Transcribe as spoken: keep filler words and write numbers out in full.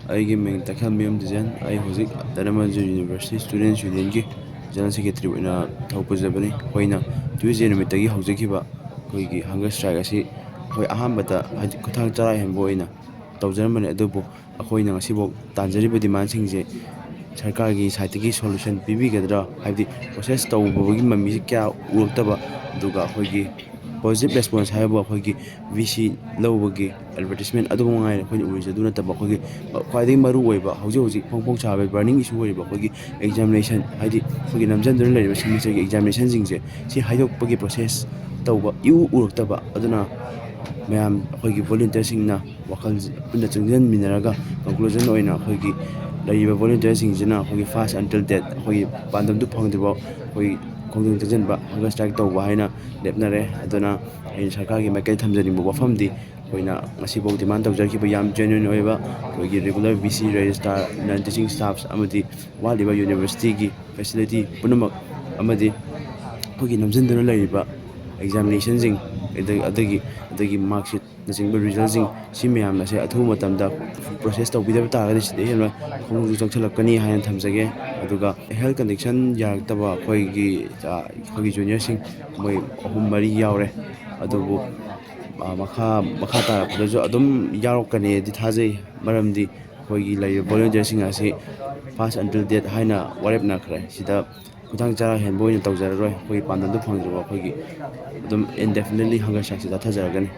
ꯑꯩꯒꯤ ꯃꯤꯡ ꯇꯈꯦꯜꯃꯌꯨꯝ ꯗꯤꯖꯦꯟ꯫ ꯑꯩ ꯍꯧꯖꯤꯛ ꯙꯅꯃꯟꯖꯨ ꯌꯨꯅꯤꯚꯔꯁꯤꯇꯤ ꯁ꯭ꯇꯨꯗꯦꯟꯠꯁ ꯌꯨꯅꯤꯌꯟꯒꯤ ꯖꯦꯅꯔꯦꯜ ꯁꯦꯀ꯭ꯔꯦꯇꯔꯤ ꯑꯣꯏꯅ ꯊꯕꯛ ꯄꯨꯖꯕꯅꯤ꯫ ꯑꯩꯈꯣꯏꯅ ꯇ꯭ꯌꯨꯁꯗꯦ ꯅꯨꯃꯤꯠꯇꯒꯤ ꯍꯧꯖꯈꯤꯕ ꯑꯩꯈꯣꯏꯒꯤ ꯍꯪꯒꯔ ꯁ꯭ꯇ꯭ꯔꯥꯏꯛ ꯑꯁꯤ ꯑꯩꯈꯣꯏ ꯑꯍꯥꯟꯕꯗ, ꯍꯥꯏꯗꯤ, ꯈꯨꯊꯥꯡ ꯆꯔꯥ ꯍꯦꯟꯕ ꯑꯣꯏꯅ ꯇꯧꯖꯔꯝꯕꯅꯤ꯫ ꯑꯗꯨꯕꯨ ꯑꯩꯈꯣꯏꯅ ꯉꯁꯤꯐꯥꯎ ꯇꯥꯟꯖꯔꯤꯕ ꯗꯤꯃꯥꯟꯁꯤꯡꯁꯦ ꯁꯔꯀꯥꯔꯒꯤ ꯁꯥꯏꯠꯇꯒꯤ ꯁꯣꯂꯨꯁꯟ ꯄꯤꯕꯤꯒꯗ꯭ꯔꯥ, ꯍꯥꯏꯕꯗꯤ ꯄ꯭ꯔꯣꯁꯦꯁ ꯇꯧꯕꯒꯤ ꯃꯃꯤꯁꯤ ꯀꯌꯥ ꯎꯔꯛꯇꯕ, ꯑꯗꯨꯒ ꯑꯩꯈꯣꯏꯒꯤ ꯄꯣꯖꯤꯇꯤꯚ ꯔꯦꯁꯄꯣꯟꯁ ꯍꯥꯏꯕꯕꯨ ꯑꯩꯈꯣꯏꯒꯤ ꯚꯤ ꯁꯤ ꯂꯧꯕꯒꯤ ꯑꯦꯗꯚꯔꯇꯤꯁꯃꯦꯟ ꯑꯗꯨ ꯃꯉꯥꯏꯔꯦ ꯑꯩꯈꯣꯏꯅ ꯎꯔꯤꯁꯦ꯫ ꯑꯗꯨ ꯅꯠꯇꯕ ꯑꯩꯈꯣꯏꯒꯤ ꯈ꯭ꯋꯥꯏꯗꯒꯤ ꯃꯔꯨ ꯑꯣꯏꯕ, ꯍꯧꯖꯤꯛ ꯍꯧꯖꯤꯛ ꯐꯣꯡ ꯐꯣꯡ ꯁꯥꯕ ꯕꯔꯅꯤꯡ ꯏꯁꯨ ꯑꯣꯏꯔꯤꯕ ꯑꯩꯈꯣꯏꯒꯤ ꯑꯦꯛꯖꯥꯃꯤꯅꯦꯁꯟ, ꯍꯥꯏꯗꯤ ꯑꯩꯈꯣꯏꯒꯤ ꯅꯝꯁꯤꯟꯗꯨꯅ ꯂꯩꯔꯤꯕ ꯁꯦꯃꯤꯁꯇꯔꯒꯤ ꯑꯦꯛꯖꯥꯃꯤꯅꯦꯁꯟꯁꯤꯡꯁꯦ, ꯁꯤ ꯍꯥꯏꯗꯣꯛꯄꯒꯤ ꯄ꯭ꯔꯣꯁꯦꯁ ꯇꯧꯕ ꯏꯎ ꯎꯔꯛꯇꯕ꯫ ꯑꯗꯨꯅ ꯃꯌꯥꯝ ꯑꯩꯈꯣꯏꯒꯤ ꯚꯣꯂꯨꯟꯇꯤꯌꯔꯁꯤꯡꯅ ꯋꯥꯈꯜ ꯄꯨꯟꯅ ꯆꯪꯁꯤꯟꯃꯤꯟꯅꯔꯒ, ꯀꯟꯀ꯭ꯂꯨꯖꯟ ꯑꯣꯏꯅ ꯑꯩꯈꯣꯏꯒꯤ ꯂꯩꯔꯤꯕ ꯚꯣꯂꯨꯟꯇꯤꯌꯔꯁꯤꯡꯁꯤꯅ ꯑꯩꯈꯣꯏꯒꯤ ꯐꯥꯁ ꯑꯟꯇꯤꯜ ꯗꯦꯠ, ꯑꯩꯈꯣꯏꯒꯤ ꯄꯥꯟꯗꯝꯗꯨ ꯐꯪꯗ꯭ꯔꯤꯐꯥꯎ ꯑꯩꯈꯣꯏ ꯈꯣꯡꯖꯪ ꯆꯪꯁꯤꯟꯕ, ꯍꯪꯒꯔ ꯁ꯭ꯇ꯭ꯔꯥꯏꯛ ꯇꯧꯕ ꯍꯥꯏꯅ ꯂꯦꯞꯅꯔꯦ꯫ ꯑꯗꯨꯅ ꯑꯩꯅ ꯁꯔꯀꯥꯔꯒꯤ ꯃꯥꯏꯀꯩꯗ ꯊꯝꯖꯅꯤꯡꯕ ꯋꯥꯐꯝꯗꯤ, ꯑꯩꯈꯣꯏꯅ ꯉꯁꯤꯐꯥꯎ ꯗꯤꯃꯥꯟ ꯇꯧꯖꯔꯛꯈꯤꯕ ꯌꯥꯝ ꯖꯦꯅ꯭ꯌꯨꯟ ꯑꯣꯏꯕ ꯑꯩꯈꯣꯏꯒꯤ ꯔꯤꯒꯨꯂꯔ ꯚꯤ ꯁꯤ, ꯔꯦꯖꯤꯁꯇ꯭ꯔꯥꯔ, ꯅꯟ ꯇꯤꯆꯤꯡ ꯁ꯭ꯇꯥꯐꯁ ꯑꯃꯗꯤ ꯋꯥꯠꯂꯤꯕ ꯌꯨꯅꯤꯚꯔꯁꯤꯇꯤꯒꯤ ꯐꯦꯁꯤꯂꯤꯇꯤ ꯄꯨꯝꯅꯃꯛ ꯑꯃꯗꯤ ꯑꯩꯈꯣꯏꯒꯤ ꯅꯝꯁꯤꯟꯗꯨꯅ ꯂꯩꯔꯤꯕ ꯑꯦꯛꯖꯥꯃꯤꯅꯦꯁꯟꯁꯤꯡ, ꯑꯗ-, ꯑꯗꯒꯤ, ꯑꯗꯒꯤ ꯃꯥꯔꯛꯁꯤꯠꯅꯆꯤꯡꯕ ꯔꯤꯖꯜꯁꯤꯡ, ꯁꯤ ꯃꯌꯥꯝ ꯑꯁꯦ ꯑꯊꯨꯕ ꯃꯇꯝꯗ ꯄ꯭ꯔꯣꯁꯦꯁ ꯇꯧꯕꯤꯗꯕ ꯇꯥꯔꯒꯗꯤ ꯁꯤꯗꯩ ꯍꯦꯟꯅ ꯈꯣꯡꯖꯪ ꯆꯪꯁꯤꯜꯂꯛꯀꯅꯤ ꯍꯥꯏꯅ ꯊꯝꯖꯒꯦ꯫ ꯑꯗꯨꯒ ꯍꯦꯜꯊ ꯀꯟꯗꯤꯁꯟ ꯌꯥꯔꯛꯇꯕ ꯑꯩꯈꯣꯏꯒꯤ, ꯑ, ꯑꯩꯈꯣꯏꯒꯤ ꯖꯨꯅꯤꯌꯔꯁꯤꯡ ꯃꯣꯏ ꯑꯍꯨꯝ ꯃꯔꯤ ꯌꯥꯎꯔꯦ꯫ ꯑꯗꯨꯕꯨ, ꯑ, ꯃꯈꯥ, ꯃꯈꯥ ꯇꯥꯔꯛꯄꯗꯁꯨ ꯑꯗꯨꯝ ꯌꯥꯎꯔꯛꯀꯅꯤꯗꯤ ꯊꯥꯖꯩ, ꯃꯔꯝꯗꯤ ꯑꯩꯈꯣꯏꯒꯤ ꯂꯩꯔꯤꯕ ꯚꯣꯂꯨꯟꯇꯤꯌꯔꯁꯤꯡ ꯑꯁꯤ ꯐꯥꯁ ꯑꯟꯇꯤꯜ ꯗꯦꯠ ꯍꯥꯏꯅ ꯋꯥꯔꯦꯞꯅꯈ꯭ꯔꯦ꯫ ꯁꯤꯗ ꯈꯨꯊꯥꯡ ꯆꯔꯥ ꯍꯦꯟꯕ ꯑꯣꯏꯅ ꯇꯧꯖꯔꯔꯣꯏ꯫ ꯑꯩꯈꯣꯏꯒꯤ ꯄꯥꯟꯗꯝꯗꯨ ꯐꯪꯗ꯭ꯔꯤꯕ ꯑꯩꯈꯣꯏꯒꯤ ꯑꯗꯨꯝ ꯏꯟꯗꯦꯐꯤꯅꯤꯠꯂꯤ ꯍꯪꯒꯔ ꯁ꯭ꯇ꯭ꯔꯥꯏꯛꯁꯤ ꯆꯠꯊꯖꯔꯒꯅꯤ꯫